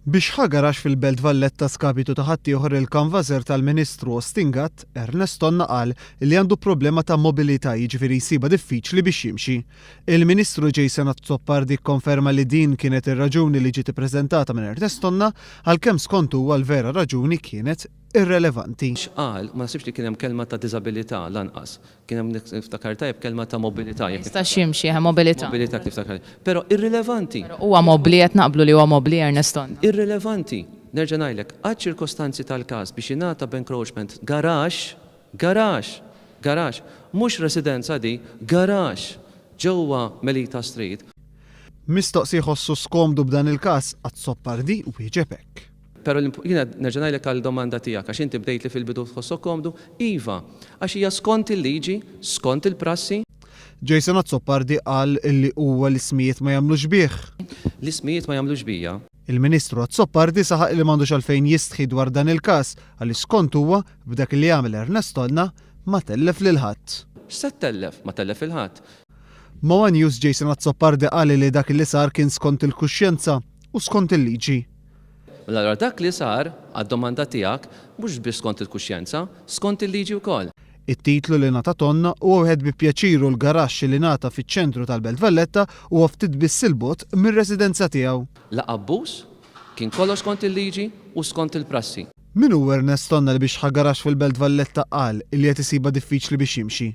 Biex ħa garaxx fil-Belt Valletta skapitu ta' ħaddieħor il-kanvaser tal-Ministru Austin Gatt, Ernest Tonna qal li għandu problema ta' mobilità jiġifieri jsibha diffiċli biex jimxi. Il-Ministru Jason Azzopardi kkonferma li din kienet ir-raġuni li ġiet ippreżentata minn Ernest Tonna għalkemm skont huwa l-vera raġuni kienet irrelevanti. X'qal, ma naħsibx li kien hemm kelma ta' diżabilità lanqas. Kien hemm niftakar tajjeb kelma ta' mobilità jekk. Ma jistax jimxi, eħe, mobilità. Mobilità jekk niftakar. Però irrilevanti. Però huwa mobbli, qed naqblu li huwa mobbli Ernest Tonna. Irrilevanti. Nerġa' ngħidlek, għaċ-ċirkostanzi tal-każ biex jingħata b'encroachment garaxx, garaxx, garaxx, mhux residenza di, garaxx ġewwa Melita Street. Mistoqsi jħossu skomdu b'dan il-każ, Azzopardi wieġeb hekk. Però jiena nerġa' ngħidlek għall-domanda tiegħek, għax inti bdejtli fil-bidu tħossok komdu, iva, għax hija skont il-liġi, skont il-prassi. Jason Azzopardi qal li huwa l-ismijiet ma jagħmlux bih. L-ismijiet ma jagħmlux bija. Il-Ministru Azzopardi saħaq li m'għandux għalfejn jistħi dwar dan il-każ għaliex skont huwa, b'dak li għamel Ernest Tonna, ma tellef lil ħadd. X'se ttellef? Ma tellef lil ħadd. Ma' one News Jason Azzopardi qal li dak li sar kien skont il-kuxjenza u skont il-liġi. Mela allura dak li sar, għad-domanda tiegħek, mhux biss skont il-kuxjenza, skont il-liġi wkoll. It-titlu li ngħata Tonna huwa wieħed bi pjaċir u l-garaxx li ngħata fiċ-ċentru tal-Belt Valletta huwa ftit biss 'il bogħod mir-residenza tiegħu. La abbuż, kien kollox skont il-liġi u skont il-prassi. Min hu Ernest Tonna li biex ħa garaxx fil-Belt Valletta qal li qed isibha diffiċli biex jimxi?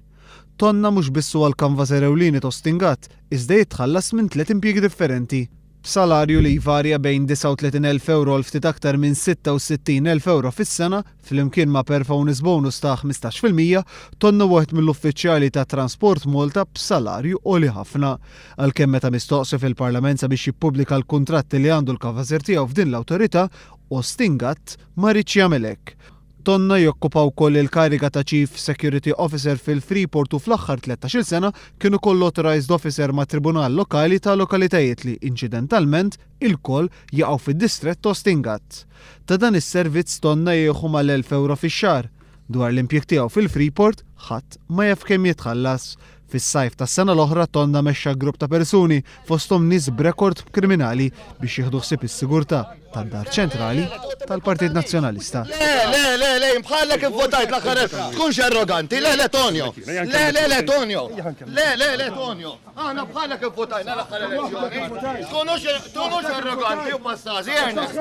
Tonna mhux biss huwa l-kanvaser ewlieni t'Austin Gatt, iżda jitħallas minn tliet impjiegi differenti. B'salarju li jvarja bejn 39,000 ewro għal ftit aktar minn 66,000 ewro fis-sena, flimkien ma' performance bonus ta' 15%, Tonna huwa wieħed mill-uffiċjali ta' Transport Malta b'salarju għoli ħafna. Għalkemm meta mistoqsi fil-Parlament sabiex jippubblika l-kuntratti li għandu l-kavażer tiegħu f'din l-awtorità, Austin Gatt ma riedx jagħmel hekk. Tonna jokkupa wkoll il-kariga ta' Chief Security Officer fil-Freeport u fl-aħħar tlettax-il sena kien ukoll Authorised Officer mat-Tribunal Lokali ta' lokalitajiet li, inċidentalment, ilkoll jaqgħu fid-distrett Austin Gatt. Ta' dan is-servizz Tonna jieħu mal-1,000 ewro fix-xahar. Dwar l-impjieg tiegħu fil-Freeport, ħadd ma jaf kemm jitħallas. Fis-sajf tas-sena l-oħra Tonna mexxa grupp ta' persuni, fosthom nies b'rekord kriminali, biex jieħdu ħsieb is-sigurtà tad-Dar Ċentrali tal-Partit Nazzjonalista. Le, le, le, le, bħalek ivvotajt l-aħħar tkunx arroganti, le, le, Tonio. Le, le, le, Tonio. Le, le, le, Tonio. Aħna bħalek ivvotajna l-aħħar elezzjoni. Tkunux arroganti u passażi, Ernest.